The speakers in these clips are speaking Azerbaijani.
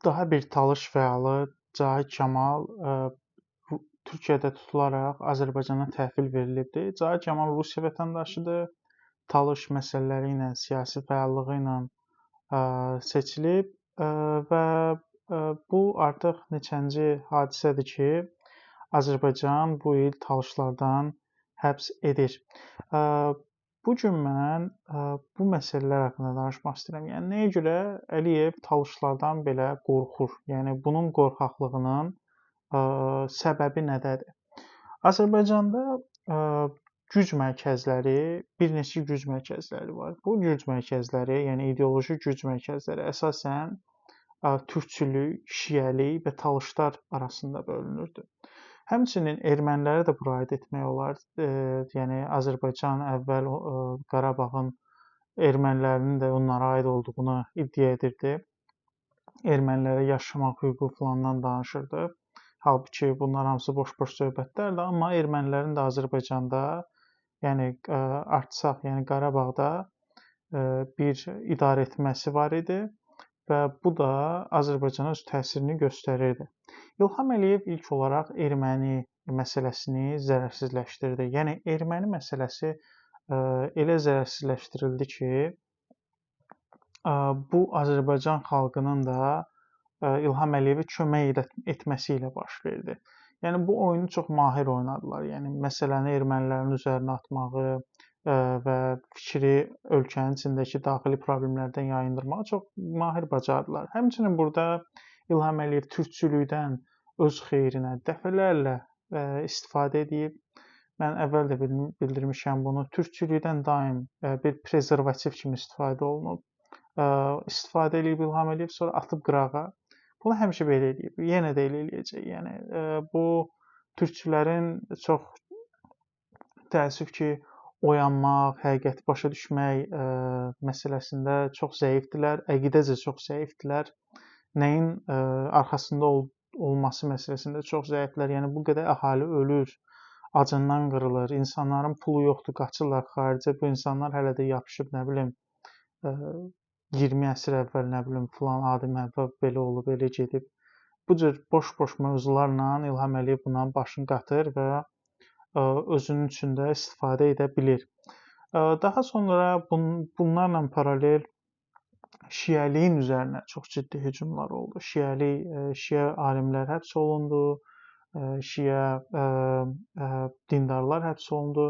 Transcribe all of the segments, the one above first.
Daha bir Talış fəalı Cahid Kamal Türkiyədə tutularaq Azərbaycana təhvil verilibdir. Cahid Kamal Rusiya vətəndaşıdır. Talış məsələləri ilə, siyasi fəallığı ilə seçilib və bu artıq neçənci hadisədir ki, Azərbaycan bu il Talışlardan həbs edir. Bu gün mən bu məsələlər haqqında danışmaq istəyirəm. Yəni nəyə görə Əliyev Talışlardan belə qorxur? Yəni bunun qorxaqlığının səbəbi nədədir? Azərbaycanda güc mərkəzləri, bir neçə güc mərkəzləri var. Bu güc mərkəzləri, yəni ideoloji güc mərkəzləri əsasən türkçülük, şiəlik və Talışlar arasında bölünürdü. Həmçinin ermənilərə də bura aid etmək olar. Yəni Azərbaycan əvvəl Qarabağın ermənilərinin də onlara aid olduğunu iddia edirdi. Ermənilərə yaşamaq hüququ filandan danışırdı. Halbuki bunlar hamısı boş-boş söhbətlərdir, amma ermənilərin də Azərbaycanda, yəni Artsaq, yəni Qarabağda bir idarə etməsi var idi və bu da Azərbaycana öz təsirini göstərirdi. İlham Əliyev ilk olaraq erməni məsələsini zərərsizləşdirdi. Yəni erməni məsələsi elə zərərsizləşdirildi ki, bu Azərbaycan xalqının da İlham Əliyevə kömək etməsi ilə baş verdi. Yəni bu oyunu çox mahir oynadılar. Yəni məsələni ermənilərin üzərinə atmağı və fikri ölkənin içindəki daxili problemlərdən yayındırmağı çox mahir bacardılar. Həmçinin burada İlham Əliyev türkçülükdən öz xeyrinə dəfələrlə istifadə edib. Mən əvvəl də bildirmişəm bunu. Türkçülükdən daim bir prezervativ kimi istifadə olunub. İstifadə eləyib İlham Əliyev, sonra atıb qırağa. Bunu həmişə belə eləyib. Yenə də elə eləyəcək. Yəni bu türkçülərin çox təəssüf ki, oyanmaq, həqiqəti başa düşmək məsələsində çox zəifdirlər, əqidəcə çox zəifdirlər. Nəyin arxasında olması məsələsində çox zəifdirlər. Yəni bu qədər əhali ölür, acından qırılır, insanların pulu yoxdur, qaçırlar xaricə. Bu insanlar hələ də yapışıb, nə bilim, 20 əsr əvvəl, nə bilim, filan adım əvvəl belə olub, elə gedib. Bu cür boş-boş mövzularla İlham Əliyev bunların başını qatır və özünün üçün də istifadə edə bilir. Daha sonra bunlarla paralel şiəliyin üzərinə çox ciddi hücumlar oldu. Şiəlik, şiə alimlər həbs olundu, şiə dindarlar həbs olundu.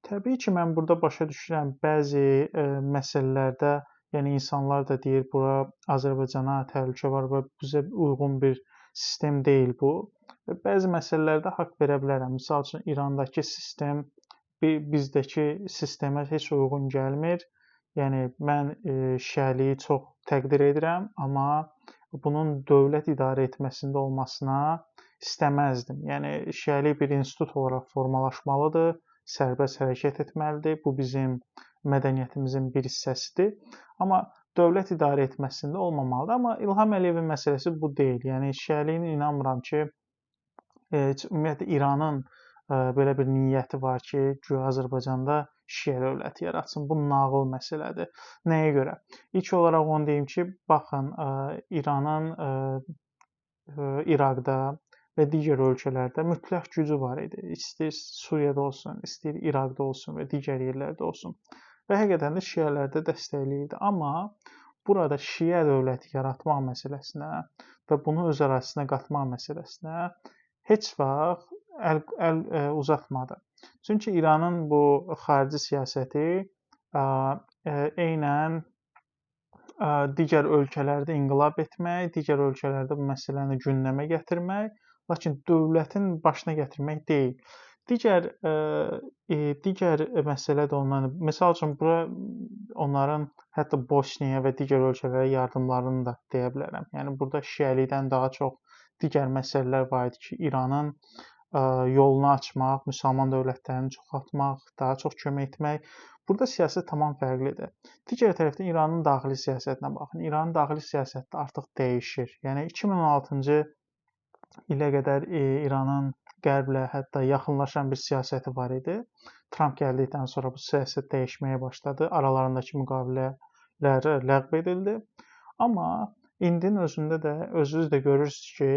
Təbii ki, mən burada başa düşürəm bəzi məsələlərdə, yəni insanlar da deyir, bura Azərbaycana təhlükə var və bizə uyğun bir sistem deyil bu. Bəzi məsələlərdə haqq verə bilərəm. Misal üçün, İrandakı sistem bizdəki sistemə heç uyğun gəlmir. Yəni, mən şiəliyi çox təqdir edirəm, amma bunun dövlət idarə etməsində olmasına istəməzdim. Yəni, şiəlik bir institut olaraq formalaşmalıdır, sərbəst hərəkət etməlidir. Bu bizim mədəniyyətimizin bir hissəsidir. Amma dövlət idarə etməsində olmamalıdır. Amma İlham Əliyevin məsələsi bu deyil. Yəni, şiəliyin inanmıram ki, ümumiyyətlə İranın belə bir niyyəti var ki, güya Azərbaycanda şiə dövləti yaratsın. Bu nağıl məsələdir. Nəyə görə? İlk olaraq onu deyim ki, baxın, İranın İraqda və digər ölkələrdə mütləq gücü var idi. İstəyir Suriyada olsun, istəyir İraqda olsun və digər yerlərdə olsun. Və həqiqətən də şiələrdə dəstəkləyirdi. Amma burada şiə dövləti yaratmaq məsələsinə və bunu öz ərazisinə qatmaq məsələsinə heç vaxt əl uzatmadı. Çünki İranın bu xarici siyasəti eynən digər ölkələrdə inqilab etmək, digər ölkələrdə bu məsələni gündəmə gətirmək, lakin dövlətin başına gətirmək deyil. Digər məsələ də ondan, misal üçün bura onların hətta Bosniyaya və digər ölkələrə yardımlarını da deyə bilərəm. Yəni burada şiəlikdən daha çox digər məsələlər var idi ki, İranın yolunu açmaq, müsəlman dövlətlərini çoxaltmaq, daha çox kömək etmək. Burada siyasət tamam fərqlidir. Digər tərəfdən İranın daxili siyasətinə baxın. İranın daxili siyasəti artıq dəyişir. Yəni 2016-cı ilə qədər İranın Qərblə hətta yaxınlaşan bir siyasəti var idi. Tramp gəldikdən sonra bu siyasət dəyişməyə başladı. Aralarındakı müqavilələr ləğv edildi. Amma İndinin özündə də özünüz də görürsünüz ki,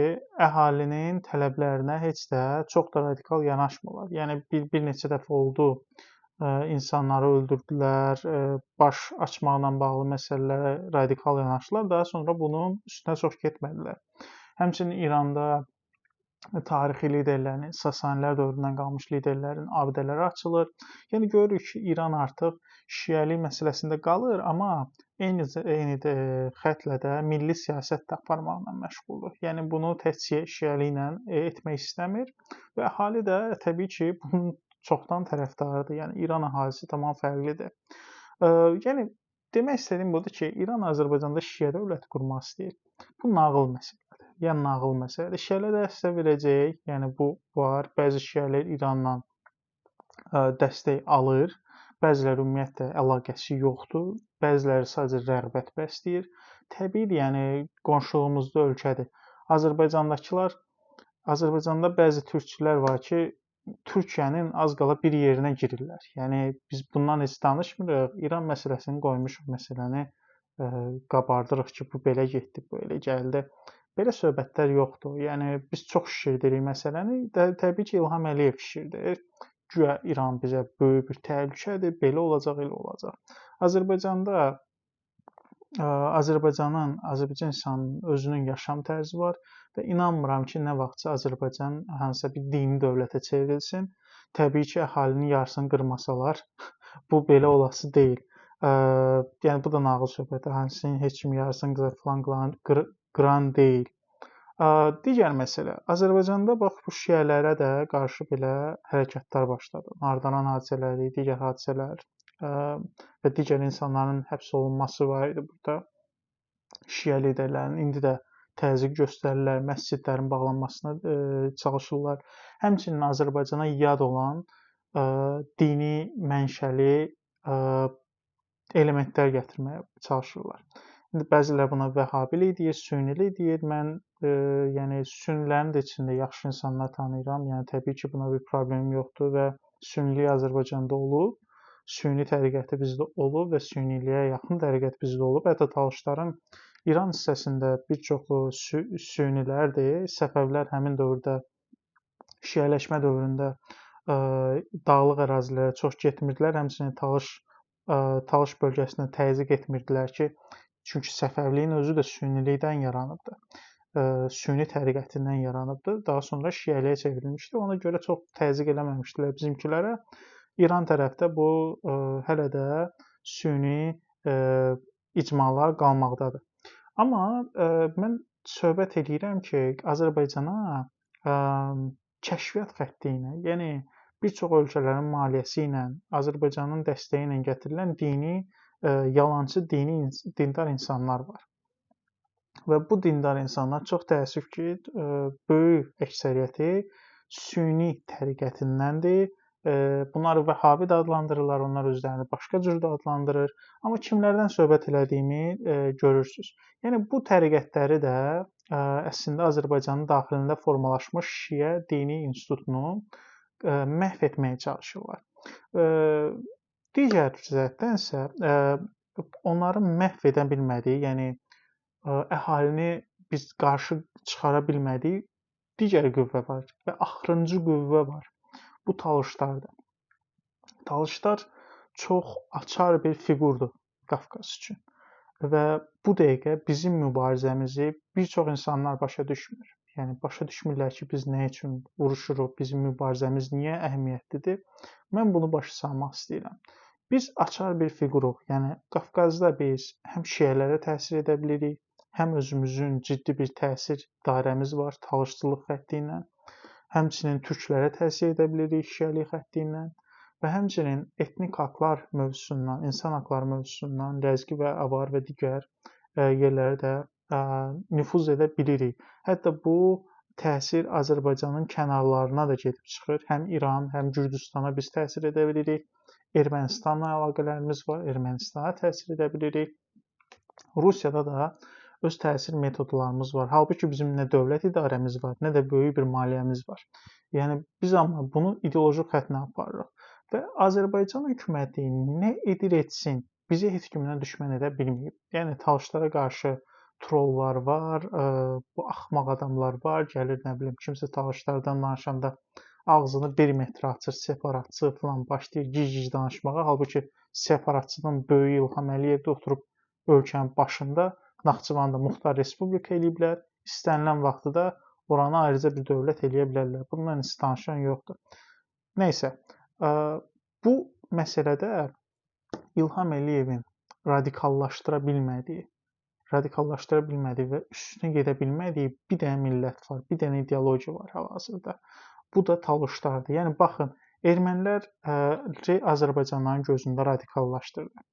əhalinin tələblərinə heç də çox da radikal yanaşmırlar. Yəni bir neçə dəfə oldu, insanları öldürdülər, baş açmaqla bağlı məsələlərə radikal yanaşdılar. Daha sonra bunun üstünə çox getmədilər. Həmçinin İranda tarixi liderlərin, Sasanilər dövründən qalmış liderlərin abidələri açılır. Yəni görürük ki, İran artıq şiəlik məsələsində qalır, amma eyni xətlə də milli siyasət də aparmaqla məşğuldur. Yəni bunu tək şiəliklə etmək istəmir və əhali də təbii ki, bunun çoxdan tərəfdarıdır. Yəni İran əhalisi tamam fərqlidir. Yəni demək istədiyim budur ki, İran Azərbaycanda şiə dövləti qurmaq istəyir. Bu nağıl məsələdir. Yəni nağıl məsələdir. Şiələr dəstək verəcək, yəni bu var. Bəzi şiələr İranla dəstək alır. Bəziləri ümumiyyətlə əlaqəsi yoxdur. Bəziləri sadəcə rəğbət bəsləyir. Təbiidir, yəni qonşuluğumuzda ölkədir. Azərbaycanda bəzi türkçülər var ki, Türkiyənin az qala bir yerinə girirlər. Yəni biz bundan heç danışmırıq. İran məsələsini qoymuşuq, məsələni qabardırıq ki, bu belə getdi, bu elə gəldi. Belə söhbətlər yoxdur. Yəni biz çox şişirdirik məsələni. Təbii ki, İlham Əliyev şişirdir. Güya İran bizə böyük bir təhlükədir, belə olacaq, elə olacaq. Azərbaycanda Azərbaycan insanının özünün yaşam tərzi var və inanmıram ki, nə vaxtsa Azərbaycan hansısa bir dini dövlətə çevrilsin. Təbii ki, əhalinin yarısını qırmasalar, bu belə olası deyil. Yəni bu da nağıl söhbəti, hansının heç kim yarısını falan qıran deyil. Digər məsələ, Azərbaycanda bax bu şiələrə də qarşı belə hərəkatlar başladı. Nardaran hadisələri, digər hadisələr və digər insanların həbs olunması var idi burada. Şiə liderlərinin indi də təzyiq göstərirlər, məscidlərin bağlanmasına çalışırlar. Həmçinin Azərbaycana yad olan dini mənşəli elementlər gətirməyə çalışırlar. İndi bəzilər buna vəhhabilik deyir, sünnilik deyir. Mən yəni sünnilərin də içində yaxşı insanlar tanıyıram. Yəni təbii ki, buna bir problemim yoxdur və sünnilik Azərbaycanda olub, sünni təriqəti bizdə olub və sünniliyə yaxın təriqət bizdə olub. Hətta Talışların İran hissəsində bir çoxu sünnilərdir. Səfəvilər həmin dövrdə, şiələşmə dövründə dağlıq ərazilərə çox getmirdilər. Həmçinin Talış bölgəsinə təzyiq etmirdilər ki, çünki Səfəviliyin özü də sünnilikdən yaranıbdır. Sünni təriqətindən yaranıbdır. Daha sonra şiəliyə çevrilmişdi. Ona görə çox təzyiq eləməmişdilər bizimkilərə. İran tərəfdə bu hələ də sünni icmalar qalmaqdadır. Amma mən söhbət eləyirəm ki, Azərbaycana kəşfiyyat xətti ilə, yəni bir çox ölkələrin maliyyəsi ilə, Azərbaycanın dəstəyi ilə gətirilən dini, yalançı dini dindar insanlar var. Və bu dindar insanlar çox təəssüf ki, böyük əksəriyyəti sünni təriqətindəndir. Bunları vəhhabi də adlandırırlar, onlar özlərini başqa cür də adlandırır. Amma kimlərdən söhbət elədiyimi görürsünüz. Yəni bu təriqətləri də əslində Azərbaycanın daxilində formalaşmış şiə dini institutunu məhv etməyə çalışırlar. Digər cəhətdən isə onların məhv edə bilmədiyi, yəni əhalini biz qarşı çıxara bilmədiyi digər qüvvə var və axırıncı qüvvə var. Bu Talışlardır. Talışlar çox açar bir fiqurdur Qafqaz üçün. Və bu dəqiqə bizim mübarizəmizi bir çox insanlar başa düşmür. Yəni başa düşmürlər ki, biz nə üçün vuruşuruq, bizim mübarizəmiz niyə əhəmiyyətlidir. Mən bunu başa salmaq istəyirəm. Biz açar bir fiquruq. Yəni Qafqazda biz həm şiələrə təsir edə bilirik, həm özümüzün ciddi bir təsir dairəmiz var talışçılıq xətti ilə. Həmçinin türklərə təsir edə bilirik şiəlik xətti ilə və həmçinin etnik haqlar mövzusundan, insan haqları mövzusundan Ləzgi və Avar və digər yerlərə də nüfuz edə bilirik. Hətta bu təsir Azərbaycanın kənarlarına da gedib çıxır. Həm İran, həm Gürcüstana biz təsir edə bilirik. Ermənistanla əlaqələrimiz var, Ermənistana təsir edə bilirik. Rusiyada da öz təsir metodlarımız var. Halbuki bizim nə dövlət idarəmiz var, nə də böyük bir maliyyəmiz var. Yəni biz amma bunu ideoloji xəttinə aparırıq. Və Azərbaycan hökuməti nə edir etsin, bizi heç kimdən düşmən edə bilməyib. Yəni Talışlara qarşı trollar var, bu axmaq adamlar var, gəlir, nə bilim, kimsə talışlardan danışanda ağzını 1 metr açır, separatçı falan başlayır gic-gic danışmağa. Halbuki separatçının böyüyü İlham Əliyev də oturub ölkənin başında, Naxçıvanı da Muxtar Respublika eləyiblər. İstənilən vaxtı da oranı ayrıca bir dövlət eləyə bilərlər. Bundan heç danışan yoxdur. Nəysə, bu məsələdə İlham Əliyevin radikallaşdıra bilmədiyi və üstünə gedə bilmədiyi bir dənə millət var, bir dənə ideologiya var hal-hazırda. Bu da talışlardır. Yəni, baxın, ermənilər Azərbaycanların gözündə radikallaşdırdı.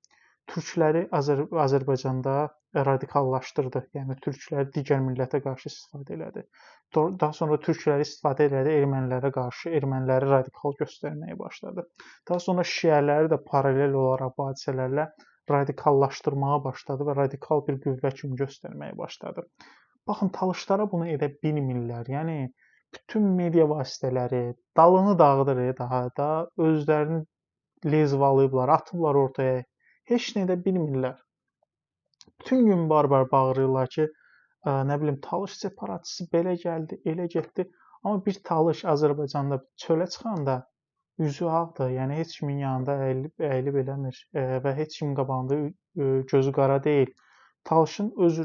Türkləri Azərbaycanda radikallaşdırdı. Yəni, türkləri digər millətə qarşı istifadə elədi. Daha sonra türkləri istifadə elədi ermənilərə qarşı, erməniləri radikal göstərməyə başladı. Daha sonra şiələri də paralel olaraq bu hadisələrlə radikallaşdırmağa başladı və radikal bir qüvvə kimi göstərməyə başladı. Baxın, talışlara bunu edə bilmirlər. Yəni, bütün media vasitələri dalını dağıdır daha da, özlərini lezvalayıblar, atıblar ortaya. Heç nə edə bilmirlər. Bütün gün barbar bağırırlar ki, nə bilim, talış separatçısı belə gəldi, elə getdi. Amma bir talış Azərbaycanda çölə çıxanda üzü ağdır. Yəni, heç kimin yanında əyilib eləmir və heç kimin qabağında gözü qara deyil. Talışın öz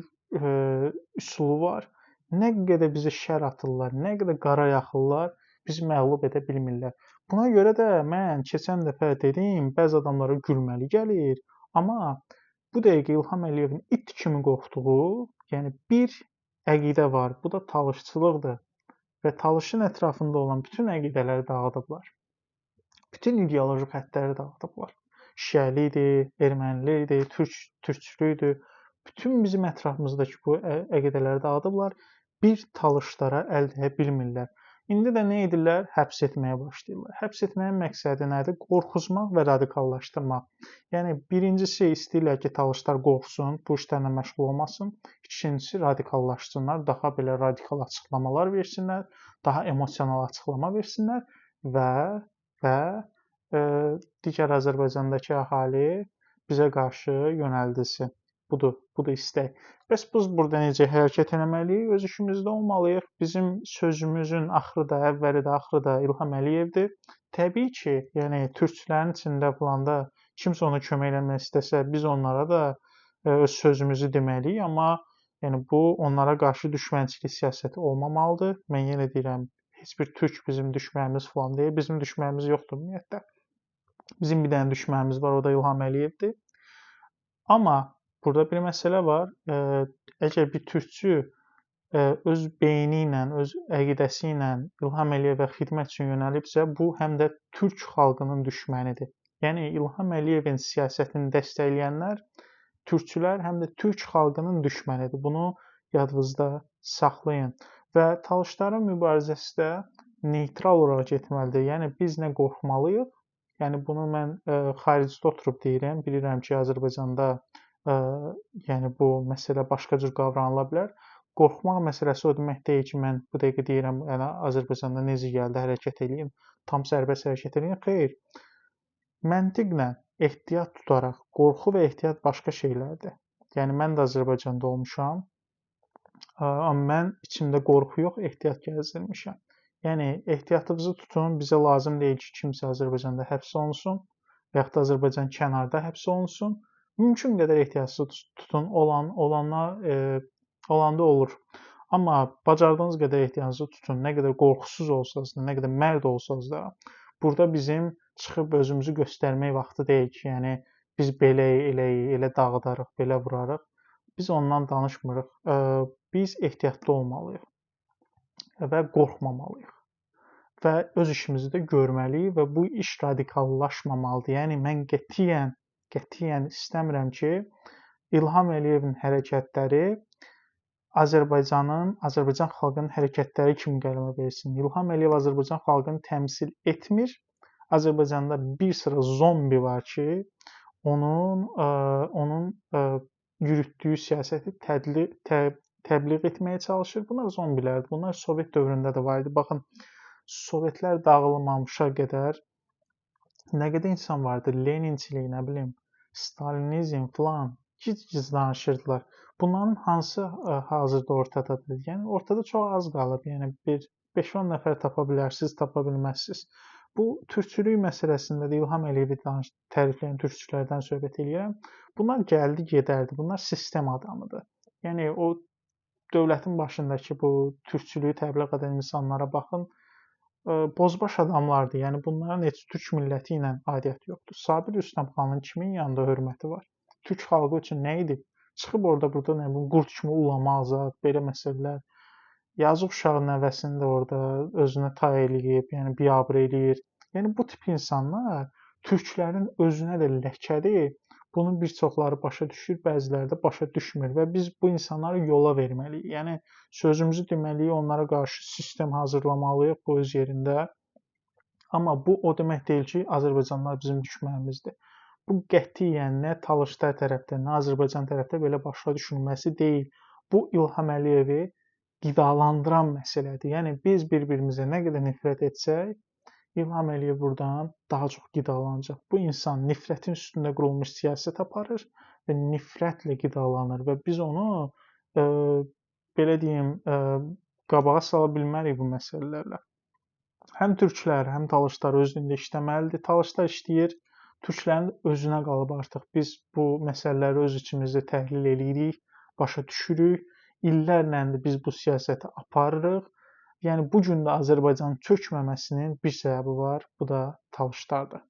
üsulu var. Nə qədər bizə şər atırlar, nə qədər qara yaxırlar, bizi məğlub edə bilmirlər. Buna görə də mən keçən dəfə dedim, bəzi adamlara gülməli gəlir. Amma bu dəqiqə İlham Əliyevin it kimi qorxduğu, yəni bir əqidə var, bu da talışçılıqdır. Və talışın ətrafında olan bütün əqidələri dağıdıblar. Bütün ideoloji xəttləri dağıdıblar. Şiəlidir, ermənilikdir, türkçülükdür. Bütün bizim ətrafımızdakı bu əqidələri dağıdıblar. Bir talışlara əl dəyə bilmirlər. İndi də nə edirlər? Həbs etməyə başlayırlar. Həbs etməyin məqsədi nədir? Qorxuzmaq və radikallaşdırmaq. Yəni, birincisi istəyirlər ki, talışlar qorxsun, bu işlərlə məşğul olmasın. İkincisi, radikallaşsınlar, daha belə radikal açıqlamalar versinlər, daha emosional açıqlama versinlər və digər Azərbaycandakı əhali bizə qarşı yönəldilsin. Budur, budur istək. Bəs biz burada necə hərəkət eləməliyik? Öz işimizdə olmalıyıq. Bizim sözümüzün axırı da, əvvəli də, axırı da İlham Əliyevdir. Təbii ki, yəni türkçülərin içində falan da kimsə ona kömək eləmək istəsə, biz onlara da öz sözümüzü deməliyik. Amma yəni, bu onlara qarşı düşmənçilik siyasəti olmamalıdır. Mən yenə deyirəm, heç bir türk bizim düşmənimiz falan deyil. Bizim düşmənimiz yoxdur ümumiyyətlə. Bizim bir dənə düşmənimiz var, o da İlham Əliyevdir. Amma burada bir məsələ var. Əgər bir türkçü öz beyni ilə, öz əqidəsi ilə İlham Əliyevə xidmət üçün yönəlibsə, bu həm də türk xalqının düşmənidir. Yəni, İlham Əliyevin siyasətini dəstəkləyənlər türkçülər həm də türk xalqının düşmənidir. Bunu yadınızda saxlayın. Və talışların mübarizəsi də neytral olaraq getməlidir. Yəni, biz nə qorxmalıyıq? Yəni, bunu mən xaricdə oturub deyirəm. Bilirəm ki, Azərbaycanda yəni bu məsələ başqa cür qavranıla bilər. Qorxmaq məsələsi o demək deyil ki, mən bu dəqiqə deyirəm, yəni Azərbaycanda necə gəldi hərəkət eləyim, tam sərbəst hərəkət eləyim. Xeyr. Məntiqlə, ehtiyat tutaraq, qorxu və ehtiyat başqa şeylərdir. Yəni mən də Azərbaycanda olmuşam, amma mən içimdə qorxu yox, ehtiyat gəzdirmişəm. Yəni ehtiyatınızı tutun, bizə lazım deyil ki, kimsə Azərbaycanda həbs olunsun və yaxud da Azərbaycan kənarda həbs olunsun. Mümkün qədər ehtiyatsız tutun, olanda olur. Amma bacardığınız qədər ehtiyatınızı tutun, nə qədər qorxusuz olsanız da, nə qədər mərd olsanız da, burada bizim çıxıb özümüzü göstərmək vaxtı deyil ki, yəni biz belə eləyik, elə dağıdarıq, belə vurarıq. Biz ondan danışmırıq. Biz ehtiyatlı olmalıyıq və qorxmamalıyıq. Və öz işimizi də görməliyik və bu iş radikallaşmamalıdır. Yəni mən qətiyyən istəmirəm ki, İlham Əliyevin hərəkətləri Azərbaycan xalqının hərəkətləri kimi qələmə versin. İlham Əliyev Azərbaycan xalqını təmsil etmir. Azərbaycanda bir sıra zombi var ki, onun yürütdüyü siyasəti təbliğ etməyə çalışır. Bunlar zombilərdir. Bunlar Sovet dövründə də var idi. Baxın, Sovetlər dağılmamışa qədər nə qədər insan vardı? Leninçilik, nə bilim, Stalinizm filan. Gic-gic danışırdılar. Bunların hansı hazırda ortadadır? Yəni ortada çox az qalıb. Yəni bir 5-10 nəfər tapa bilərsiniz, tapa bilməzsiniz. Bu türkçülük məsələsində də İlham Əliyevi tərifləyən türkçülərdən söhbət eləyirəm. Bunlar gəldi gedərdi. Bunlar sistem adamıdır. Yəni o dövlətin başındakı bu türkçülüyü təbliğ edən insanlara baxın, bozbaş adamlardır. Yəni bunların heç türk milləti ilə aidiyyəti yoxdur. Sabir Rüstəmxanın kimin yanında hörməti var? Türk xalqı üçün nə edib? Çıxıb orada burada nə bilim qurd kimi ulamaq zat, belə məsələlər. Yazıq uşağın nəvəsini də orada özünə tay eləyib, yəni biabır eləyir. Yəni bu tip insanlar türklərin özünə də ləkədir. Bunu bir çoxları başa düşür, bəziləri də başa düşmür və biz bu insanları yola verməliyik. Yəni sözümüzü deməliyik, onlara qarşı sistem hazırlamalıyıq bu öz yerində. Amma bu o demək deyil ki, Azərbaycanlılar bizim düşmənimizdir. Bu qətiyyən nə Talışlar tərəfdə, nə Azərbaycan tərəfdə belə başa düşülməsi deyil. Bu İlham Əliyevi qidalandıran məsələdir. Yəni biz bir-birimizə nə qədər nifrət etsək, İlham Əliyev buradan daha çox qidalanacaq. Bu insan nifrətin üstündə qurulmuş siyasət aparır və nifrətlə qidalanır və biz onu belə deyim, qabağa sala bilmərik bu məsələlərlə. Həm türklər, həm talışlar özlüyündə işləməlidir. Talışlar işləyir, türklərin özünə qalıb artıq. Biz bu məsələləri öz içimizdə təhlil eləyirik, başa düşürük. İllərlə də biz bu siyasəti aparırıq. Yəni bu gün də Azərbaycanın çökməməsinin bir səbəbi var, bu da talışlardır.